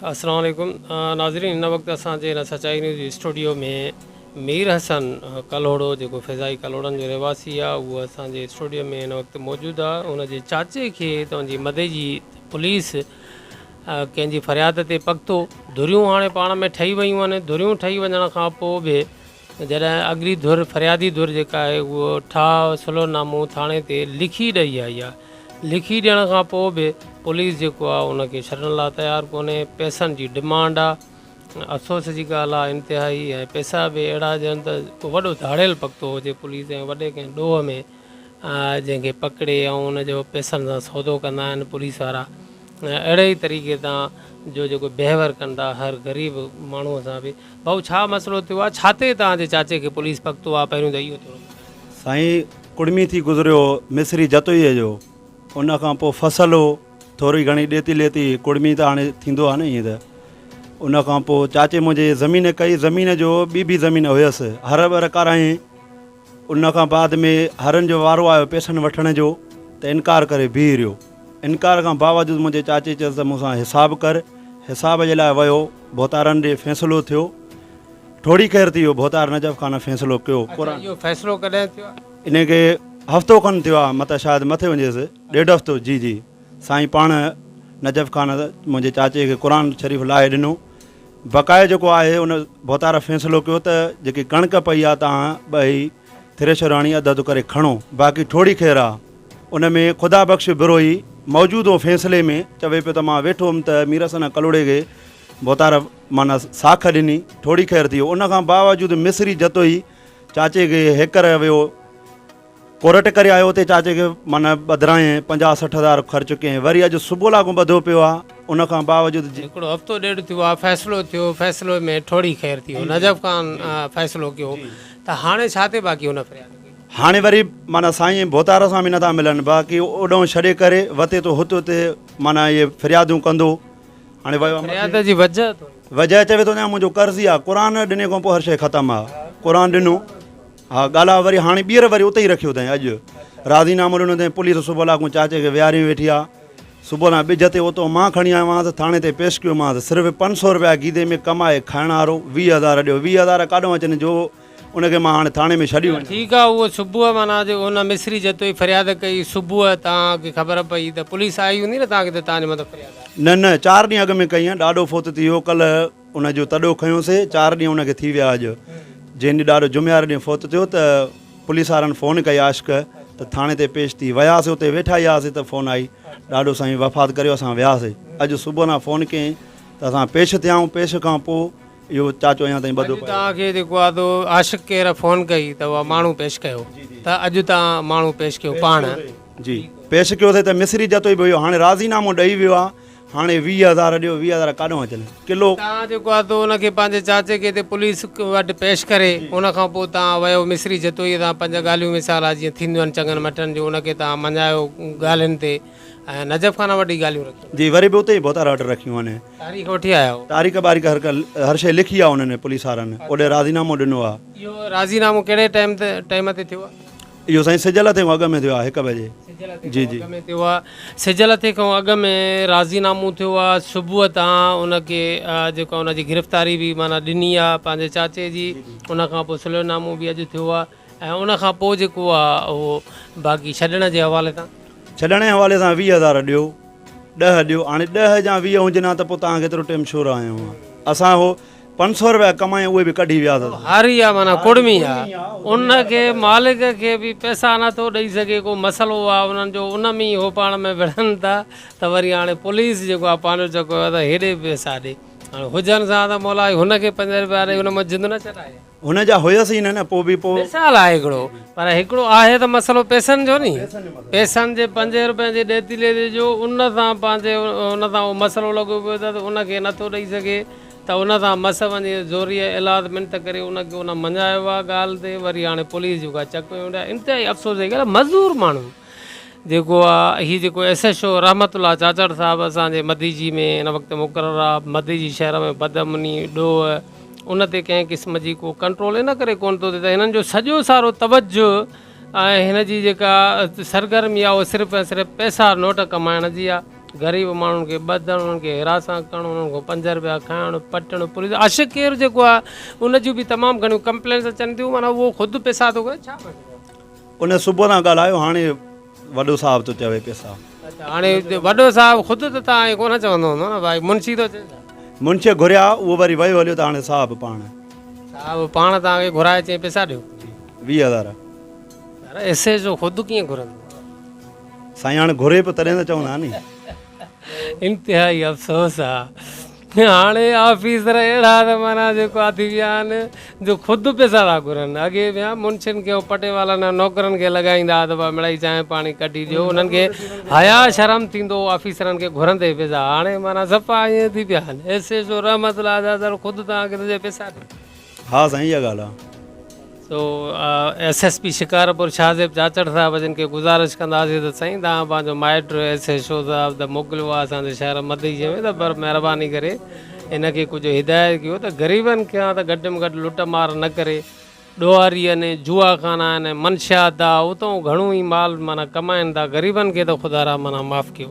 السلام عليڪم ناظرين هن وقت اسان جي هن سچائي نيوز اسٽوڊيو ۾ مير حسن ڪلهوڙو جيڪو فضائي ڪلهوڙن جو رهواسي آهي اهو اسان جي اسٽوڊيو ۾ هن وقت موجود آهي ان جي چاچي کي تنهنجي جي مدي جي پوليس ڪنهن جي فرياد تي پڪتو ڌريون هاڻي پاڻ ۾ ٺهي ويون آهن ڌريون ٺهي وڃڻ کان پوء به جڏهن اڳلي ڌر فريادي ڌر جيڪا آهي اهو ٺاهه صلح نامو ٿاڻي تي لکي ڏئي آئي آهي. لکي ڏيڻ کان پوء به پوليس جيڪو آهي ان کي ڇڏڻ لاء تيار ڪونهي، پئسن جي ڊمانڊ آهي. افسوس جي ڳالهه آهي انتهائي ۽ پئسا به اهڙا ڄڻ ته ڪو وڏو ڌاڙيل پڪتو هجي پوليس ۽ وڏي ڪنهن ڏوهه ۾ جنهن کي پڪڙي ۽ ان جو پئسن سان سودو ڪندا آهن پوليس وارا اهڙي ئي طريقي تان جو جيڪو بيهور ڪن ٿا هر غريب ماڻهو سان به. ڀائو ڇا مسئلو ٿيو آ ڇا تي توهان جي چاچي کي پوليس پڪتو آ پهريون ته اهو ٿورو ٻڌايو. سائين ڪڙمي ٿي گذريو مصري جتوئيء جو ان کان پوء فصل هو ٿوري گهڻي ڏيتي ليتي ڪڙمي ته هاڻي ٿيندو آ نه ائين ته ان کان پوء چاچي منهنجي زمين ڪئي زمين جو ٻي به زمين هيس هر ٻر ڪارايائين ان کان بعد ۾ حرن جو وارو آيو پئسن وٺڻ جو ته انڪار ڪري بيهي رهيو. انڪار کان باوجود منهنجي چاچي چيس ته مون سان حساب ڪر. حساب جي لاء ويو. ڀوتارن ڏي فيصلو ٿيو. ٺوڙهي خير ٿي ويو. ڀوتار نجف خان فيصلو ڪيو. اڇا اهو فيصلو ڪڏهن ٿيو آهي؟ انهي کي هفتو کن ٿيو آهي متان شايد مٿي هجيس ڏيڍ هفتو. جي جي سائين پاڻ نجف خان منهنجي چاچي کي قرآن شريف لاهي ڏنو. بقايا جيڪو آهي ان ڀوتار فيصلو ڪيو ته جيڪي ڪڻڪ پئي آ تان ٻئي ٿريشر هڻي اڌ اڌ ڪري کڻو باقي ٺوڙهي خير آ. ان ۾ خدا بخش بروهي موجود هو فيصلي ۾ چوي پيو ته مان ويٺو هيم ته مير حسن ڪلهوڙي کي ڀوتار معنيٰ ساک ڏني ٺوڙهي خير ٿي ويو ان کان باوجود مصري جتوئي چاچي کي هيڪر ويو ڪورٽ ڪري آيو اتي چاچي کي معنيٰ ٻڌرايائين 50 60 هزار خرچ ڪيائين وري اڄ صبح لاڳو ٻڌو پيو آ ان کان باوجود جي. هڪڙو هفتو ڏيڍ ٿيو آ فيصلو ٿيو فيصلو ۾ ٺوڙهي خير ٿي ويو نجف خان فيصلو ڪيو ته هاڻي ڇا تي باقي ان فرياد ڪئي. هاڻي وري معنيٰ سائين ڀوتار سان به نٿا ملن باقي اوڏانهن ڇڏي ڪري وتي ٿو هت هتي معنيٰ اهي فريادون ڪندو هاڻي ويو آ مٿي. فرياد جي وجه ٿوري. وجه چوي ٿو منهنجو قرض ئي آ قرآن ڏني کان پوء هر شيء ختم آ قرآن ڏنو. ها ڳالهاء وري هاڻي ٻيهر وري اتي ئي رکيو اٿائين اڄ راضي نامو ڏنو اٿائين پوليس صبح لاڪون چاچي کي ويهاريون ويٺي آ صبح لاء ٻج تي اتو مان کڻي آيو آهيانس ٿاڻي تي پيش ڪيومانس صرف 500 رپيا گيدي ۾ ڪمائي کائڻ وارو 20 هزار ڏيو 20 هزار ڪاڏو اچن جو ان کي مان هاڻي ٿاڻي ۾ ڇڏي وڃان. ٺيڪ آ اهو صبح معنيٰ جو ان مصري جتوئي فرياد ڪئي صبح توهان کي خبر پئي ته پوليس آئي هوندي نه توهان کي ته توهان جي مٿان فرياد آئي. نه نه چار ڏينهن اڳ ۾ ڪئي آ ڏاڏو فوت ٿي ويو ڪلهه ان جو تڏو کنيوسي، چار ڏينهن ان کي ٿي ويا اڄ. جنهن ڏينهن ڏاڏو جمعي واري ڏينهن فوت ٿيو ته پوليس وارن فون ڪئي عاشق ته ٿاڻي تي پيش ٿي. وياسي اتي ويٺا ئي هئاسي ته فون آئي ڏاڏو سائين وفات ڪريو اسان وياسي. اڄ صبح کان فون ڪيائين ته اسان پيش ٿيا آهيون پيش کان پوء اهو چاچو اڃا تائين ٻڌو اڄ توهان کي جيڪو آهي سو عاشق ڪير فون ڪئي ته اها ماڻهو پيش ڪيو ته اڄ توهان ماڻهو پيش ڪيو پاڻ. جي پيش ڪيوسي ته مصري جتوئي به هيو هاڻي راضي نامو ڏئي ويو آهي. هاڻي 20 هزار ڏيو، 20 هزار ڪاڏهون اچن؟ ڪلو. توهان جيڪو آهي سو ان کي پنهنجي چاچي کي هتي پوليس وٽ پيش ڪري، ان کان پوء توهان ويو مصري جتوئيء سان پنج ڳالهيون مثال آهي جيئن ٿينديون آهن چڱن مٺن جون ان کي توهان مڃايو ڳالهين تي ۽ نجف خانه وٽ ئي ڳالهيون رکيون. جي وري به اتي ئي ڀوتار وٽ رکيون آهن. تاريخ وٺي آيا آهيو؟ تاريخ ٻاريخ هر ڪا هر شيء لکي آهي انهن پوليس وارن اوڏي راضينامو ڏنو آهي. اهو راضينامو ڪهڙي ٽائيم تي ٽائيم تي ٿيو آهي؟ اهو سائين سج لٿي کان اڳ ۾ ٿيو آهي هڪ بجي. جي جي. اڳ ۾ ٿيو آهي. سج لٿي کان اڳ ۾ راضي نامو ٿيو آهي. صبح تان ان کي جيڪو ان جي گرفتاري به معنيٰ ڏني آهي پنهنجي چاچي جي ان کان پوء صلح نامو به اڄ ٿيو آهي ۽ ان کان پوء جيڪو آهي اهو باقي ڇڏڻ جي حوالي سان. ڇڏڻ جي حوالي سان 20 هزار ڏيو ڏهه ڏيو هاڻي ڏهه جا 20 هجن ها ته پوء توهان کي ايترو ٽيم ڇو رهايو ها اسان هو پنج سو روپيا ڪمائي اهي به ڪڍي ويا اٿس. هاري آ معنيٰ ڪڙمي آ ان کي مالڪ کي به پئسا نه ٿو ڏئي سگهي ڪو مسئلو آ انهن جو ان ۾ ئي هو پاڻ ۾ وڙهن ٿا ته وري هاڻي پوليس جيڪو آ پنهنجو چڪو ته هيڏي به پئسا ڏي هاڻي هجن سان ته مولا هن کي پنج روپيا ڏئي ان مان جند نه ڇڏائي. هن جا هيس ئي نه نه پوء به پوء. مثال آهي هڪڙو پر هڪڙو آهي ته مسئلو پئسن جو ني پئسن جي پنجين روپين جي ڏيتي ليتي جو ان سان پنهنجي ان سان اهو مسئلو لڳو پيو اٿس ان کي نٿو ڏئي سگهي ته ان سان مس وڃي زوريء ايلاز منٿ ڪري ان کي ان مڃايو آهي ڳالهه تي وري هاڻي پوليس جيڪو آهي چڪ ۾ ويٺا انتهائي افسوس جي ڳالهه مزور ماڻهو جيڪو آ هي جيڪو S H O Rahmatullah Chachar صاحب اسان جي مديجي ۾ هن وقت مقرر آ مديجي شهر ۾ بدامني ڏوهه ان تي ڪنهن قسم جي ڪو ڪنٽرول ان ڪري ڪونه ٿو ٿئي ته هنن جو سڄو سارو توجه ۽ هن جي جيڪا سرگرمي آ اهو صرف ۽ صرف پئسا نوٽ ڪمائڻ جي آ. غريب ماڻهن کي ٻڌڻ انهن کي هراسان ڪرڻ انهن کان 5 رپيا کائڻ پٽڻ پوليس عاشق ڪير جيڪو آهي ان جون به تمام گهڻيون ڪمپلينس اچن ٿيون معنيٰ اهو خود پئسا ٿو گهري ڇا پيو چئي؟ ان صبح تان ڳالهايو هاڻي وڏو صاحب ٿو چوي پئسا. اڇا هاڻي وڏو صاحب خود ته تان ائين ڪونه چوندو هوندو نه ڀائي منشي ٿو چئي ڇا؟ منشي گهريا اهو وري ويو هليو ته هاڻي صاحب پاڻ. صاحب پاڻ توهان کي گهرائي چئي پئسا ڏيو. جي 20 هزار. يار ايس ايڇ او خود ڪيئن گهرندو. سائين هاڻي گهري پيو تڏهن ته چوندا ني. انتهائي افسوس آ هاڻي آفيسر اهڙا ته معنيٰ جيڪو آ ٿي ويا آهن جو خود پئسا ٿا گهرن اڳي ويا منشين کي ۽ پٽيوالن ۽ نوڪرن کي لڳائيندا ها ته ڀا مڙئي چانهه پاڻي ڪڍي ڏيو انهن کي حيا شرم ٿيندو هو آفيسرن کي گهرندي پئسا هاڻي معنيٰ صفا ائين ٿي پيا آهن ايس ايڇ او رحمت الله جا سر خود توهان کي ٿو چئي پئسا ڏيو. ها سائين اها ڳالهه آ. So S S P Shikarpur Shahzeb Chachar صاحب جن کي گذارش ڪنداسين ته سائين توهان پنهنجو مائٽ ايس ايڇ او صاحب ته موڪليو آهي اسان جي شهر مدئجي ۾ ته بر مهرباني ڪري ان کي ڪجهه هدايت ڪيو ته غريبن کان ته گهٽ ۾ گهٽ لٽ مار نه ڪري ڏوهاري آهن جوا خانا آهن منشيات آ اتو گهڻو ئي مال معنيٰ ڪمائن ٿا غريبن کي ته خدارا معنيٰ معاف ڪيو.